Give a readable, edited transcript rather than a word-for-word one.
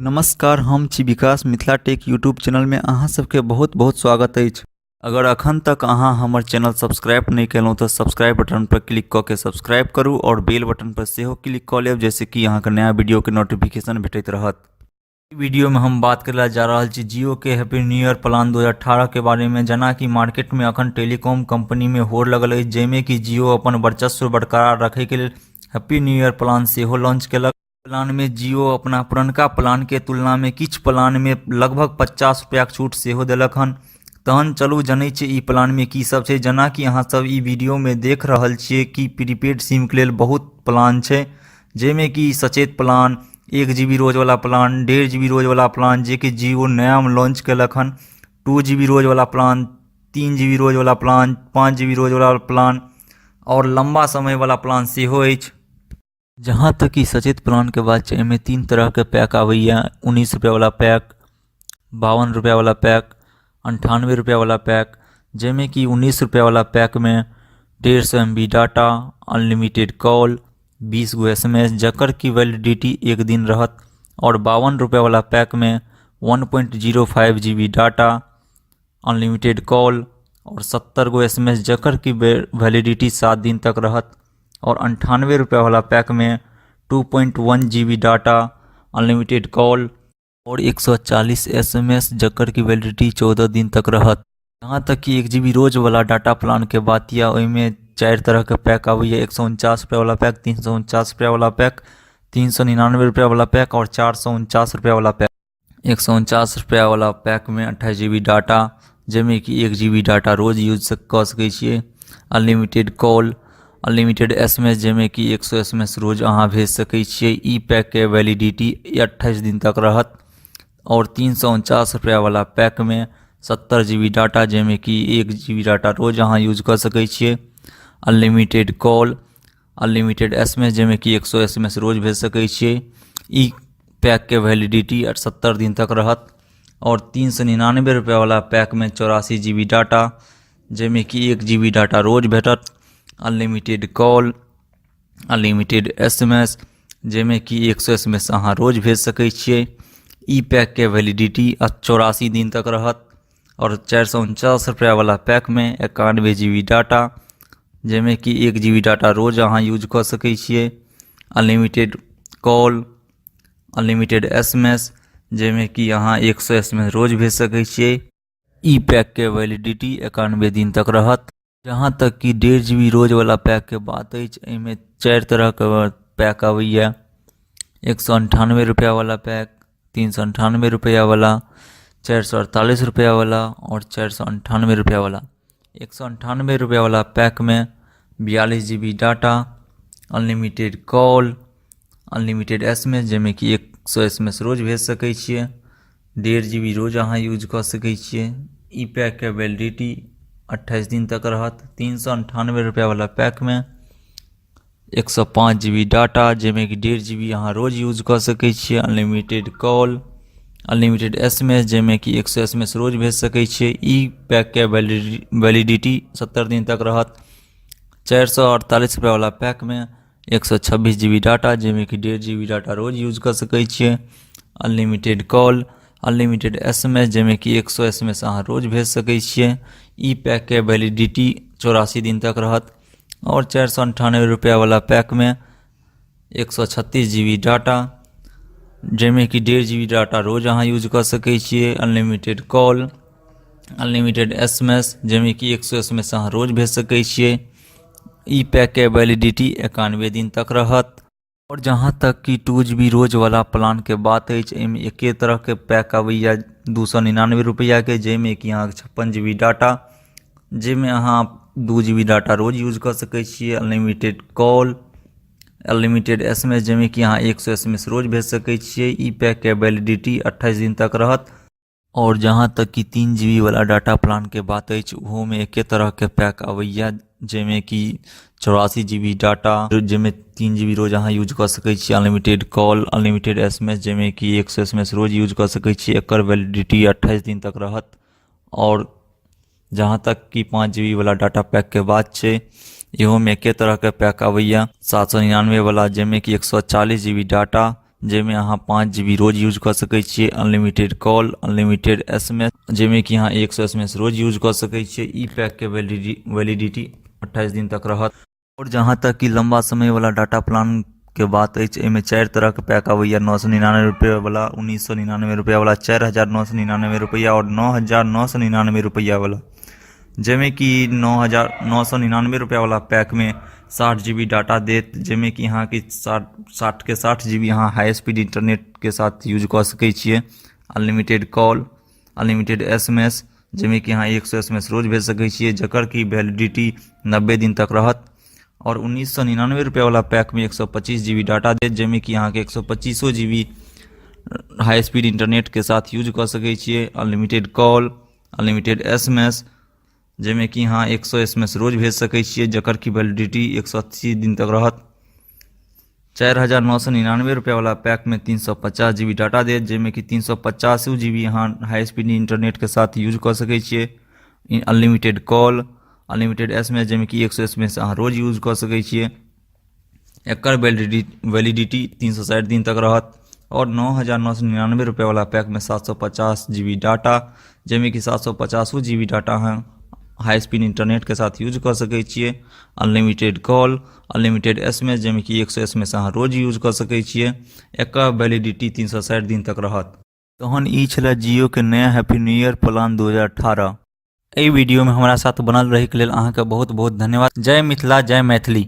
नमस्कार, हम छी विकास। मिथिला टेक यूट्यूब चैनलमे अहाँ सबके बहुत बहुत स्वागत अछि। अगर अखन तक अहाँ हमर चैनल सब्सक्राइब नहि केलहुँ तऽ सब्सक्राइब बटन पर क्लिक कऽ के सब्सक्राइब करू आओर बेल बटन पर सेहो क्लिक कऽ लेब, जाहिसँ कि अहाँके नया वीडियोके नोटिफिकेशन भेटैत रहत। ई वीडियोमे हम बात करै लए जा रहल छी जियोके हैप्पी न्यू ईयर प्लान 2018 के बारेमे। जेनाकि मार्केटमे अखन टेलीकॉम कंपनीमे होड़ लगल अछि, जाहिमे कि जियो अपन वर्चस्व बरकरार रखैके लेल हैप्पी न्यू ईयर प्लान सेहो लॉन्च केलक। प्लानमे जियो अपना पुरनका प्लानके तुलनामे किछु प्लानमे लगभग 50 रुपैआके छूट सेहो देलक हन। तहन चलू जनै छियै ई प्लानमे की सब छै। जेनाकि अहाँ सब ई वीडियोमे देख रहल छियै कि प्रीपेड सिमके लेल बहुत प्लान छै, जाहिमे कि सचेत प्लान, 1 जीबी रोजवला प्लान, 1.5 जीबी रोजवला प्लान, जेकि जियो नयामे लॉन्च केलक हन, 2 जीबी रोजवला प्लान, 3 जीबी रोजवला प्लान, 5 जीबी रोजवला प्लान आओर लम्बा समयवला प्लान सेहो अछि। जहाँ तक ई सचेत प्लानके बात छै, एहिमे तीन तरहके पैक आबैए: 19 रुपैआवला पैक, 52 रुपैआवला पैक, 98 रुपैआवला पैक। जाहिमे कि 19 रुपैआवला पैकमे 150 एमबी डाटा, अनलिमिटेड कॉल, 20 गो एसएमएस, जकर कि वैलिडिटी एक दिन रहत आओर 52 रुपैआवला पैकमे 1.05 GB data, unlimited call आओर 70 गो एसएमएस, जकर कि वैलिडिटी 7 दिन तक रहत आओर 98 रुपैआवला पैकमे 2.1 GB data, unlimited call आओर 140 एसएमएस, जकर कि वैलिडिटी 14 दिन तक रहत। जहाँ तक कि 1 जीबी रोजवला डाटा प्लानके बात यऽ, ओहिमे चारि तरहके पैक आबैए: 149 रुपैआवला पैक, 349 रुपैआवला पैक, 399 रुपैआवला पैक आओर 449 रुपैआवला पैक। 149 रुपैआवला पैकमे 28 जीबी डाटा, जाहिमे कि 1 जीबी डाटा रोज यूज कऽ सकै छियै, अनलिमिटेड कॉल, अनलिमिटेड एसएमएस, जाहिमे कि 100 एसएमएस रोज अहाँ भेज सकै छियै। ई पैकके वैलिडिटी 28 दिन तक रहत। आओर 349 रुपैआवला पैकमे 70 जीबी डाटा, जाहिमे कि 1 जीबी डाटा रोज अहाँ यूज कऽ सकै छियै, अनलिमिटेड कॉल, अनलिमिटेड एसएमएस, जाहिमे कि 100 एसएमएस रोज भेज सकै छियै। ई पैकके वैलिडिटी 70 दिन तक रहत। आओर 399 रुपैआवला पैकमे 84 जीबी डाटा, जाहिमे कि 1 जीबी डाटा रोज भेटत, अनलिमिटेड कॉल, अनलिमिटेड एसएमएस, जाहिमे कि 100 एसएमएस अहाँ रोज भेज सकै छियै। ई पैकके वैलिडिटी 84 दिन तक रहत। आओर 449 रुपैआवला पैकमे 91 जीबी डाटा, जाहिमे कि 1 जीबी डाटा रोज अहाँ यूज कऽ सकै छियै, अनलिमिटेड कॉल, अनलिमिटेड एसएमएस, जाहिमे कि अहाँ 100 एसएमएस रोज भेज सकै छियै। ई पैकके वैलिडिटी 91 दिन तक रहत। जहाँ तक कि 1.5 जीबी रोजवला पैकके बात अछि, एहिमे चारि तरहके पैक अबैए: 198 रुपैआवला पैक, 398 रुपैआवला, 448 रुपैआवला आओर 498 रुपैआवला। 198 रुपैआवला पैकमे 42 GB data, unlimited call, unlimited SMS, जाहिमे कि 100 एसएमएस रोज भेज सकै छियै, 1.5 जीबी रोज अहाँ यूज कऽ सकै छियै। ई पैकके वैलिडिटी 28 दिन तक रहत। 398 रुपैआवला पैकमे 105 जीबी डाटा, जाहिमे कि 1.5 जीबी अहाँ रोज यूज कऽ सकै छियै, अनलिमिटेड कॉल, अनलिमिटेड एसएमएस, जाहिमे कि 100 एसएमएस रोज भेज सकै छियै। ई पैकके वैलिडिटी 70 दिन तक रहत। 448 रुपैआवला पैकमे 126 जीबी डाटा, जाहिमे कि 1.5 जीबी डाटा रोज यूज कऽ सकै छियै, अनलिमिटेड कॉल, अनलिमिटेड एसएमएस, जाहिमे कि 100 एसएमएस अहाँ रोज भेज सकै छियै। ई पैकके वैलिडिटी 84 दिन तक रहत। आओर 498 रुपैआवला पैकमे 136 जीबी डाटा, जाहिमे कि 1.5 जीबी डाटा रोज अहाँ यूज कऽ सकै छियै, अनलिमिटेड कॉल, अनलिमिटेड एसएमएस, जाहिमे कि 100 एसएमएस अहाँ रोज भेज सकै छियै। ई पैकके वैलिडिटी 91 दिन तक रहत। आओर जहाँ तक कि 2 जीबी रोजवला प्लानके बात अछि, एहिमे एके तरहके पैक अबैए 299 रुपैआके, जाहिमे कि अहाँके 56 जीबी डाटा, जाहिमे अहाँ 2 जीबी डाटा रोज यूज कऽ सकै छियै, अनलिमिटेड कॉल, अनलिमिटेड एसएमएस, जाहिमे कि अहाँ 100 एसएमएस रोज भेज सकै छियै। ई पैकके वैलिडिटी 28 दिन तक रहत। आओर जहाँ तक कि 3 जीबी वाला डाटा प्लानके बात अछि, ओहोमे एके तरहके पैक अबैए, जाहिमे कि 84 जीबी डाटा, जाहिमे 3 जीबी रोज अहाँ यूज कऽ सकै छी, अनलिमिटेड कॉल, अनलिमिटेड एसएमएस, जाहिमे कि 100 एसएमएस रोज यूज कऽ सकै छी। एकर वैलिडिटी 28 दिन तक रहत। आओर जहाँ तक कि 5 जीबी वाला डाटा पैकके बात छै, इहोमे एके तरहके पैक अबैए 799 वाला, जाहिमे कि 140 जीबी डाटा। जाहिमे अहाँ 5 जीबी रोज यूज कऽ सकै छियै, unlimited call, unlimited SMS, जाहिमे कि अहाँ 100 एसएमएस रोज यूज कऽ सकै छियै। ई पैकके वैलिडिटी 28 दिन तक रहत। आओर जहाँ तक कि लम्बा समयवला डाटा प्लानके बात अछि, एहिमे चारि तरहके पैक अबैए: 999 रुपैआवला, 1999 रुपैआवला, 4999 रुपैआ आओर 9999 रुपैआवला, जाहिमे कि 9999 रुपैआवला पैकमे 60 जीबी डाटा देत, जाहिमे कि अहाँके 60 60के 60 जीबी अहाँ हाई स्पीड इंटरनेटके साथ यूज कऽ सकै छियै, अनलिमिटेड कॉल, अनलिमिटेड एसएमएस, जाहिमे कि अहाँ 100 एसएमएस रोज भेज सकै छियै, जकर कि वैलिडिटी 90 दिन तक रहत। आओर 1999 रुपैआवला पैकमे 125 जीबी डाटा देत, जाहिमे कि अहाँके 125 जीबी हाई स्पीड इंटरनेटके साथ यूज कऽ सकै छियै, अनलिमिटेड कॉल, अनलिमिटेड एसएमएस, जाहिमे कि अहाँ 100 एसएमएस रोज भेज सकै छियै, जकर कि वैलिडिटी 180 दिन तक रहत। 4999 रुपैआवला पैकमे 350 जीबी डाटा देत, जाहिमे कि 350 जीबी अहाँ हाई स्पीड इंटरनेटके साथ यूज कऽ सकै छियै, अनलिमिटेड कॉल, अनलिमिटेड एसएमएस, जाहिमे कि 100 एसएमएस अहाँ रोज यूज कऽ सकै छियै। एकर वैलिडिटी 360 दिन तक रहत। आओर 9999 रुपैआवला पैकमे 750 जीबी डाटा, जाहिमे कि 750 जीबी डाटा अहाँ हाई स्पीड इंटरनेटके साथ यूज कऽ सकै छियै, अनलिमिटेड कॉल, अनलिमिटेड एसएमएस, जाहिमे कि 100 एसएमएस अहाँ रोज यूज कऽ सकै छियै। एकर वैलिडिटी 360 दिन तक रहत। तहन ई छलै जियोके नया हैप्पी न्यू ईयर प्लान 2018। एहि वीडियोमे हमरा साथ बनल रहैके लेल अहाँके बहुत बहुत धन्यवाद। जय मिथिला, जय मैथिली।